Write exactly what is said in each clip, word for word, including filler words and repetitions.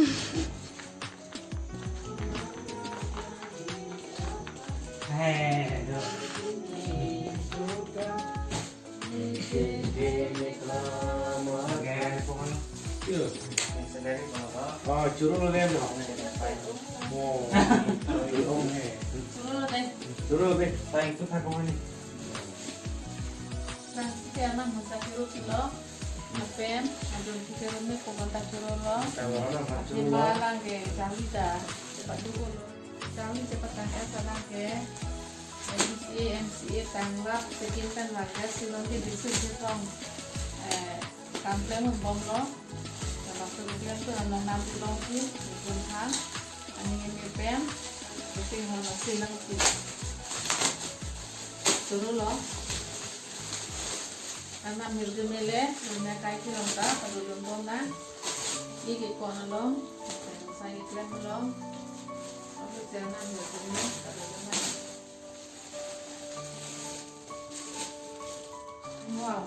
Hey, do. Again, pon. Yo. Yang sendiri pon apa? Oh, churu lo deh, bro. Oh, oh, hey. Churu lo deh. Paling itu tak kemana? Nah, kita anak masa churu kilo. Lapen, adon kita rumah pokok tak churu lo. Kalau orang tak churu lo. Lima lang ke, jali dah. Cepat dulu lo. Jali cepat tangka salang ke. M C A, M C A tanglap, sekin kan warga silong ke disu jetong. Eh, kampleng bom lo. Kalau kemudian tu anak nam long tu, pun han. Ani ini pen, betul hal masih lang tu. Churu lo. Anak mirge mele, rumah kai ke long ta, kalau long bom na. Iki kona long, saya iklan long. Aku jangan mirge mele, kalau long na. Wow.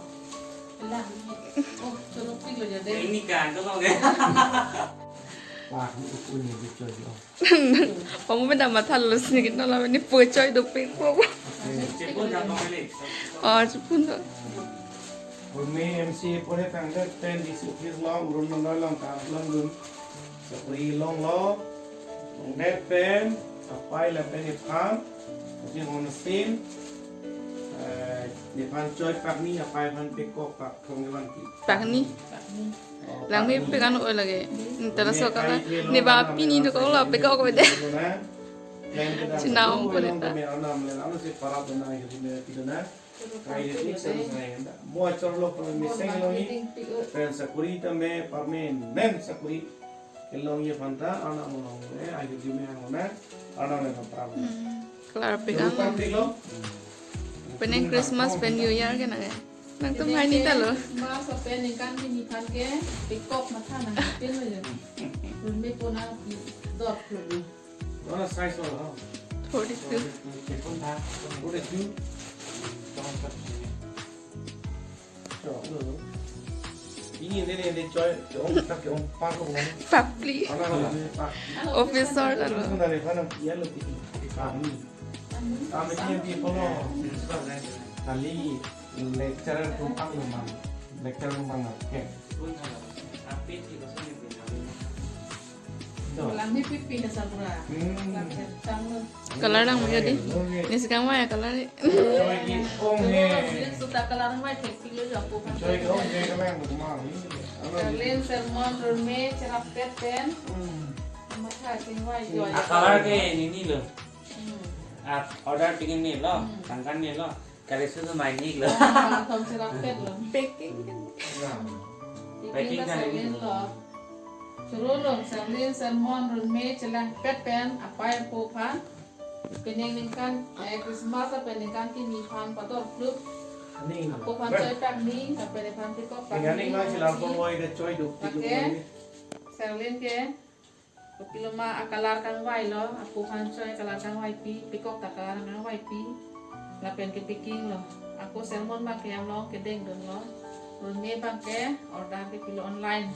Elah. Oh, churu pik lo jadi. Ini kan, tu mau kan? Wah, ini punya dicoba. Kamu benda matha lo sini kita lah ini pocoi dopik po. Cepun dah kembali. Oh, cepun dah. Umi M C pore tangga ten di sukris long, urun menoi long, tang long dun. Sakuri long lo, long det pen, apai lapen iphan, iphan on scene, eh, iphan choi pakni, apai aphan pekok pak thong iwan ki. Pakni. Oh, Langmi pakni. Pekan oi lagi. Ini terasa kalau ini bapi ni tu kalau pekok apa deh. Cina om pun itu. Anu si parap na, anu si parap na. Kai de tik sen sai enda. Mo achor lo permen mesen lo ni. Pen sakuri tame permen nen sakuri. Kelong ye phanta, anak mo long le, ayu di me ang na, anak ne phanta. Hmm. Kelar pik ang. Kelar pik lo. Pen Christmas, pen New Year ke na ke. Nangtum hai ni ta lo. Christmas pen ningkan kini aphan ke, pekok matha nangpin lo ya. Rumah pon na dot lo. Mana size lo, ha? Forty-two. Forty-two. Ini ini ini choi, choi, tak choi, par lo. Papli. Mana lo? Officer lo. Sebenarnya mana? Iya lo, ini. Kami. Kami ini di kono. Kali lecturer tumpang lo, Bang. Lecturer tumpang lo. Oke. Tapi di kosan ini. Langmi pipi na sabura. Hmm. Langmi cham lo. Color lang mo jadi. Ni sekarang maya color ni. Choi ki ong he. Suta color mai thek pilo japo kan. Choi ki ong he, color mo kumang. Alo. Charlene, Sermon, Rurme, cherap pet pen. Hmm. Matha sing wai joy. Ah, color ke ini ni lo. Hmm. Ah, order pik ni lo, Hmm. tangkan ni lo. Kali sudah main ni lo. Ah, thom cherap pet lo. Packing kan. Nah. Packing Packing kan kan ini. Lo. Churu lo, Charlene, Sermon, Rurme, chelang pet pen, apai apo aphan. Pen ningkan, eh, Christmas pen ningkan kini aphan pador kluk. Ning. Apo aphan Ber- choi pakni, apo aphan pekok pakni. Ning ning lang chelang pon wai ke choi duk tik duk Pakai. Wai. Charlene ke. Kopilo ma a-color kangvai lo, apo aphan choi color kangvaipi, pekok ta color kangvaipi, lapen ke packing lo. Ako Sermon abang ke amlong kedeng dun lo. Rurme abang ke order ke pilo online.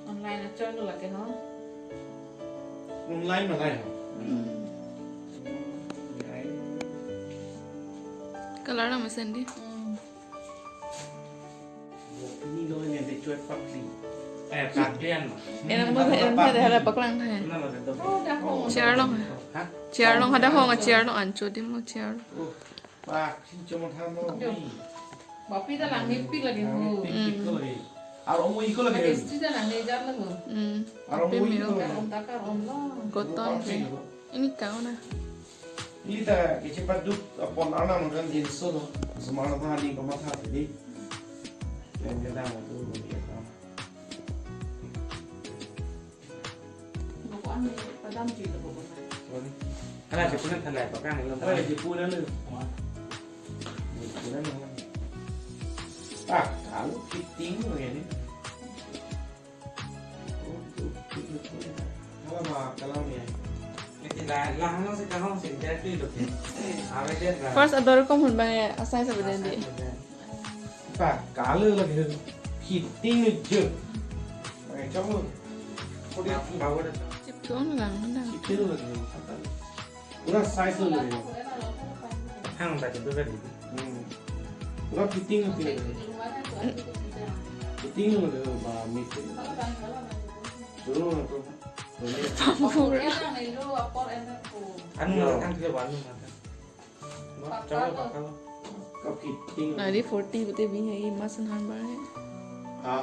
Online achoi lo lake ho. Online malai ho. Hmm. Color na mesen di. Hmm. Ini lo ini ada cuek pakli. Eh, paklian. Enang mo, enang ada paklang hai. Mana ada dong? Oh, dah hong. Chair long. Hah? Chair long ada hong, chair long ancho di mo chair. Oh, pakli cuma than mo. Yo. Bapi dah lang mimpi lagi hu. Mimpi ko lagi. Aro mo iko lagi. Istri dah lang nejar lah hu. Hmm. Aro mo iko lagi. Karom takar om lah. Koton. Ini kau na. Lita kecil paduk apon anak makan jinso lo. Semua anak tadi ke masa tadi. Yang kita mau tu dia kan. Bukan ni padam je lo bukan. Sorry. Hala jepunan thalai pakang lo. Hala jepunan lo. Jepunan lo. Ah, kalau fitting lo ya ni. Hala ma kalam ya. Iti la, la hano si kahong si jadi tu ke. Awe dia la. First ador ko mun bang ya, asai sa beda di. Pa, kalu lagi fitting je. Pakai coklat. Power. Chip dong lang, mana? Chip dong lang, kata. Pura size lo lagi. Hang tak itu kan? Hmm. Pura fitting lo lagi. Fitting lo lagi, ba, mix. Dulu lah tuh. Dulu. Pampur. Anu, ya, kan dia baru makan. Coba bakal. Kap fitting. Nari forty pute bi hai, masan han bar hai. Ha?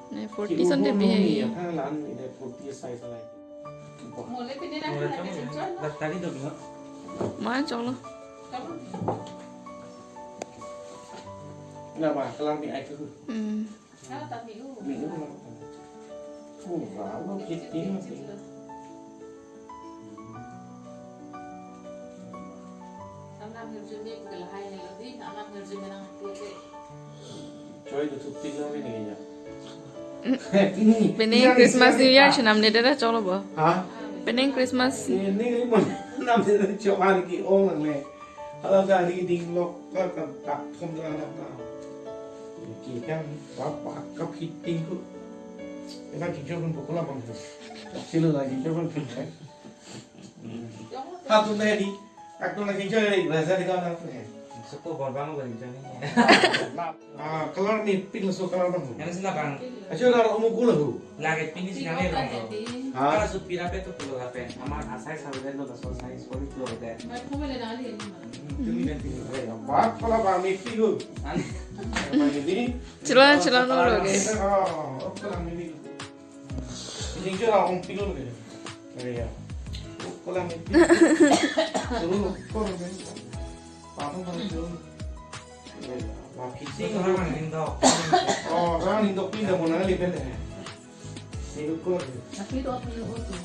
Nari forty san te bi hai. Ki uno ni, apa lan ini forty size lah. Mole pini na. Mole na coba. Tadi tuh, Bima. Mana colo? Nggak apa, kelar ni aja tuh. Hmm. Kalau tak miu. Miu lah. Oh, wow, fitting sih. Anam hirjume ke lahai helo di, anam hirjume nang tipe. Choi itu fitting lah ini ya. Ini. Penang Christmas New Year chenam ne dera cholo bo. Ha? Penang Christmas. Ini ini mana nam dera chok hari ki ong lang ne. Hala dari ding lok ka ka ka thom dra na na. Ki kan apa ka fitting ko. Ena ki jogon buku lah bang. Sila lagi jogon kan. Ha tu na di. Aku lagi joy lagi belajar di kawan aku ya. Suku borbang lagi joy ni. Ah, color ni pink so color bang. Yang sini bang. Acho lar umu kula hu. Lagi pink sih kali dong tuh. Ha? Kalau supir apa tuh perlu apa? Ama asai saudara lo so size for itu deh. Mai ko mele dali ni. Hmm, ini nanti. Eh, apa kalau bang ni pink hu? Ani. Apa ini? Chila, chila no lo, guys. Oh, apa lang ini? Ini kira ong pink lo gitu. Iya. Apa lang ini? Dulu kok gitu. Apa lang itu? Sing orang Indo. Oh, orang Indo pindah mana kali pindah. Ini kok. Tapi itu apa yang itu?